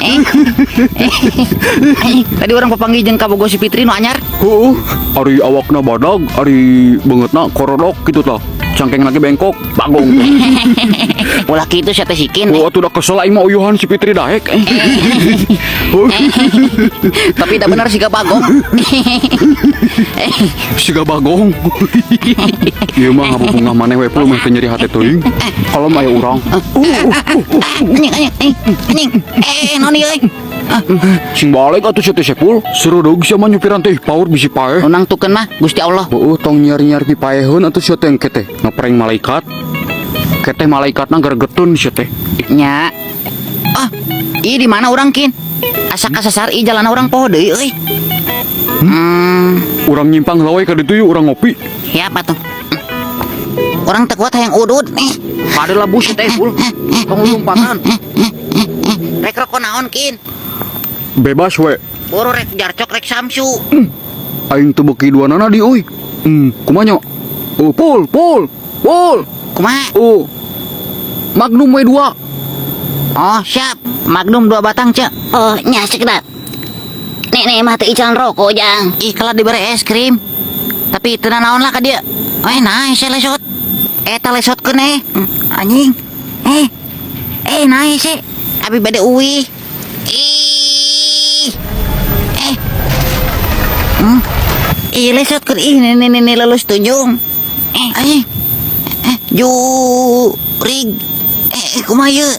Eh, tadi urang papanggih jeung kabogoh si Fitri nu anyar. Heuh, ari awakna badag, ari beungeutna korodok gitu tah. Cangkeng lagi bengkok, bagong. Ulah kitu sia teh, Sikin. Oh, atuh da kesel aing mah uyuhan si Fitri daek. Tapi dah bener siga bagong. Siga bagong. Ieu mah ngabubungah maneh we, Pul, meh teu nyeri hate teuing. Kalau mah aya urang. Anjing, anjing, anjing, anjing. Eh, naon ieu euy? Sing balik atuh sia teh, Sepul. Serudug sia mah nyupiran teh, power bisi paeh. Nu nangtukeun mah Gusti Allah. Heueuh, tong nyiar-nyiar pipaeheun atuh sia teh engke teh. Ngeprank malaikat. Keteh malaikatna gregetun sia teh. Nya. Ah, ieu di mana urang, Kin? Asa kasasar ieu jalan, urang poho deui euy. Urang nyimpang heula we ka ditu yuk, urang ngopi. Siap atuh. Urang teu kuat, hayang udud nih. Kade lah bus teh, Pul. Tong lompatan. Rek rokok naon, Kin? Bebas we. Boro rek jarcok, rek samsu. Aing teu beuki duanana di euy. Kumaha nya? Oh, Pul, Pul. Pul. Kumaha? Oh. Magnum we dua. Oh, siap. Magnum dua batang, Cek. Oh, nya sekedap. Nek mah teu icalan rokok, Jang. Ih, kalau diberi es krim. Tapi teu naon lah ka dia. Eh, nah, saya lesot. Eh, ta lesotkeun eh. Anjing. Eh. Eh, nah, sih. Abi bade uih. Ih. Eh. Ih, lesotkeun ih, nih nih nih lulus tunjung. Eh, anjing. Eh, jurig. Eh, eh, kumaha ieu?